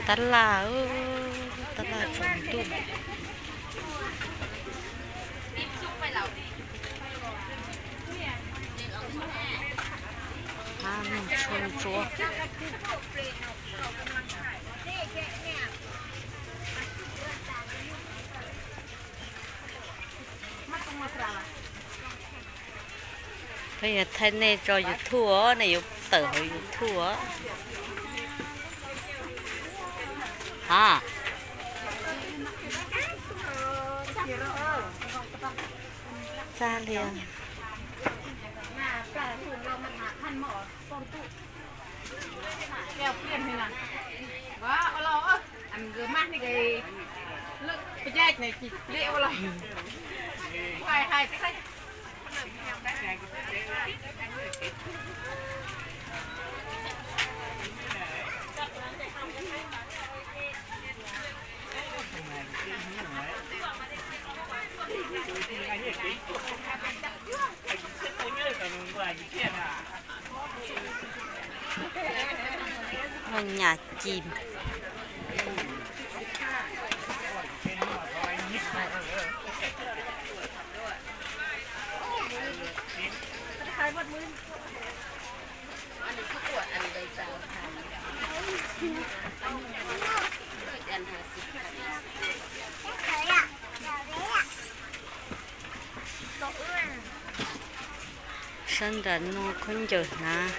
Tab laj, tab laj tsaus ntuj. Hab, neeg tshuab ntsuab. Peb yuav thaij nej tso YouTube os, nej yuav tawm hauv YouTube os. Ha, txaj li. Nyam ci. Sab nram no khaub ncaws hnav.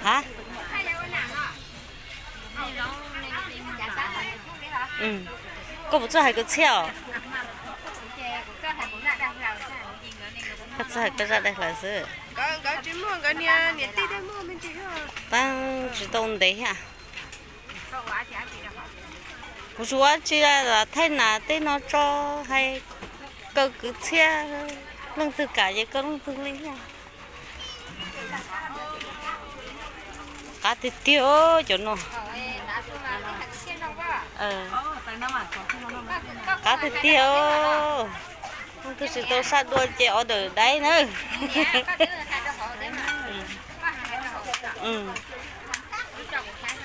Ha, koj puas txawj hais kwv txhiaj os? Koj txawj hais koj zaj dai hlaws xwb. Tab tsis tau ntev thiab. Kuv tsis ua dab tsi, lam thaij nas tej no tso, hais kaw kwv txhiaj, leej twg kam ces kaw leej twg li thiab. Qab tiag tiag cov no. Qab tiag tiag. Leej twg tsis tau saj dua ces order dai na. Leej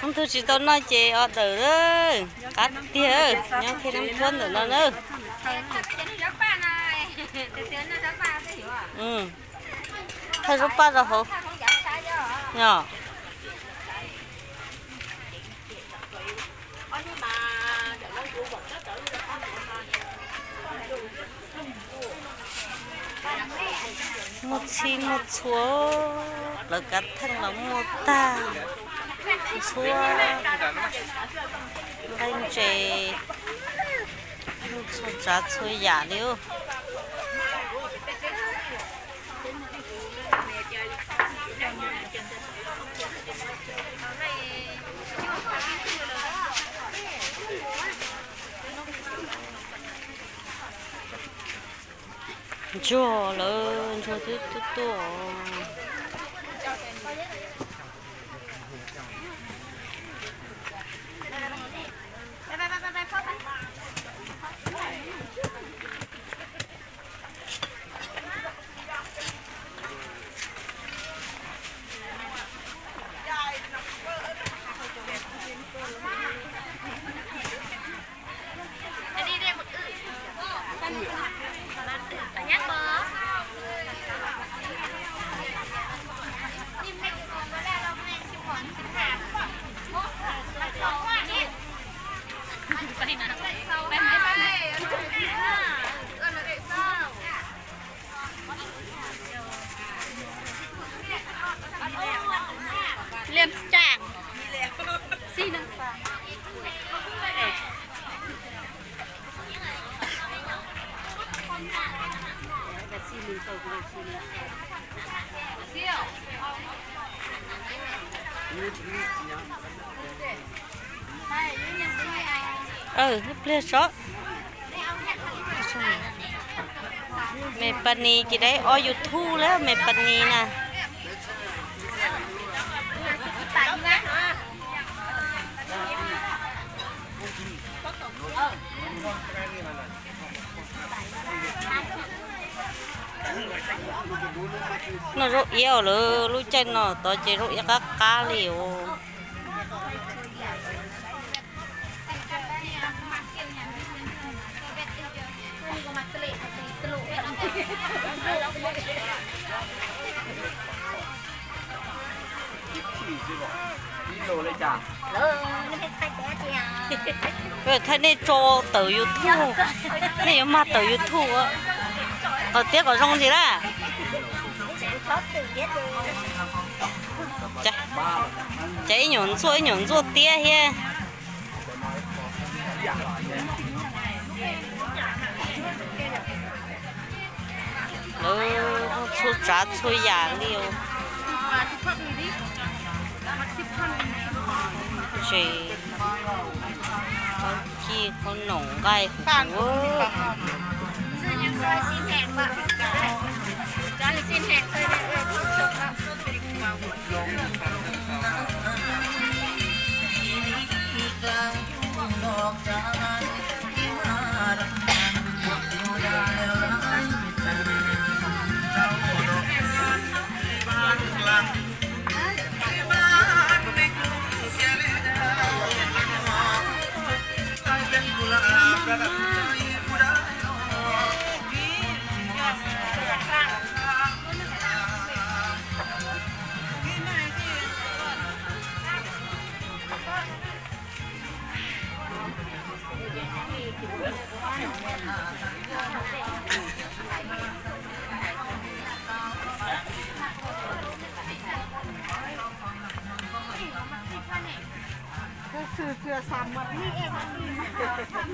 twg tsis tau noj ces order. Qab tiag, nyob thib Nab Thuab ntawm no na. Thaij zaub paj rau hauv. Yog. Muaj txhij muaj txhua, plawv kav theej los muaj tag, txhua nqaij ntses, muaj txhua tsav txhua yam li. Ntsuag lawm, ntsuag twb tuaj tuaj. Liam tsaam. Ib pliag tso. Me Pas Nis ces dai ob YouTube lawm, me Pas Nis na. Noj zaub iab lawm, lub caij no tod ces zaub iab qab qab li os. Thaij nej tso tawm YouTube, nej yuav mag tawm YouTube. Qhov tiab kom zoo ntsis na. Ces ib nyuam ntxuaj ib nyuam ntxuaj tiab thiab. Lawv muaj txhua tsav txhua yam li os. Tsev, khaub cij khaub noom nqaij huv.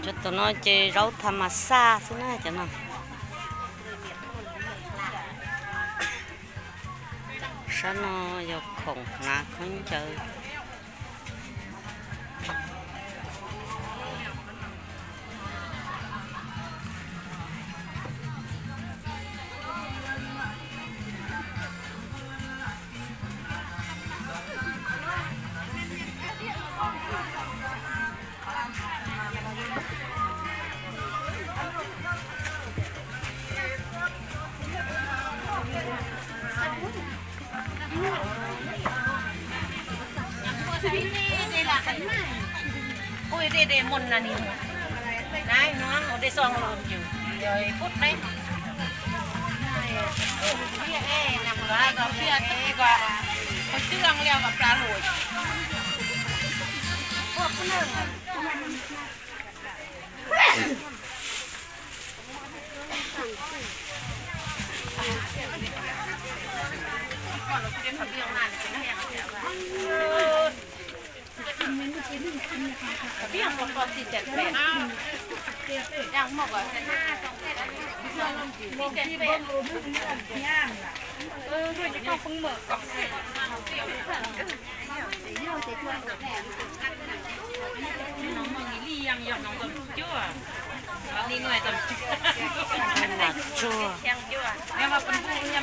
Cov tom no ces zaub tha mas xaj xwb na cov no. Sab no yog khoom hnav khaub ncaws. Ui, dej dej muaj na ni. Nai nuav ua dej xoo lug yus, yog pub dej. Ua twb lia kom pla lug.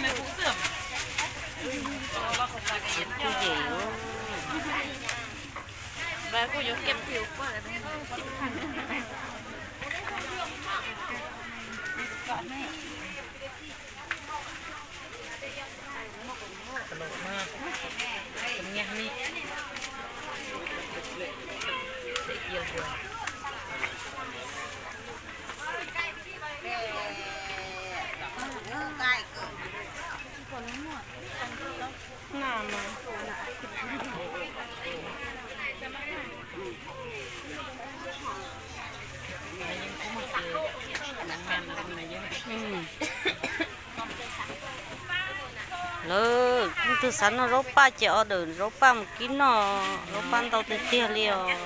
Mas tsuag. Txiv kuj yem. Lawv leej twg xav noj zaub paj ces order zaub paj mus kib noj, zaub paj ntau tiag tiag li os.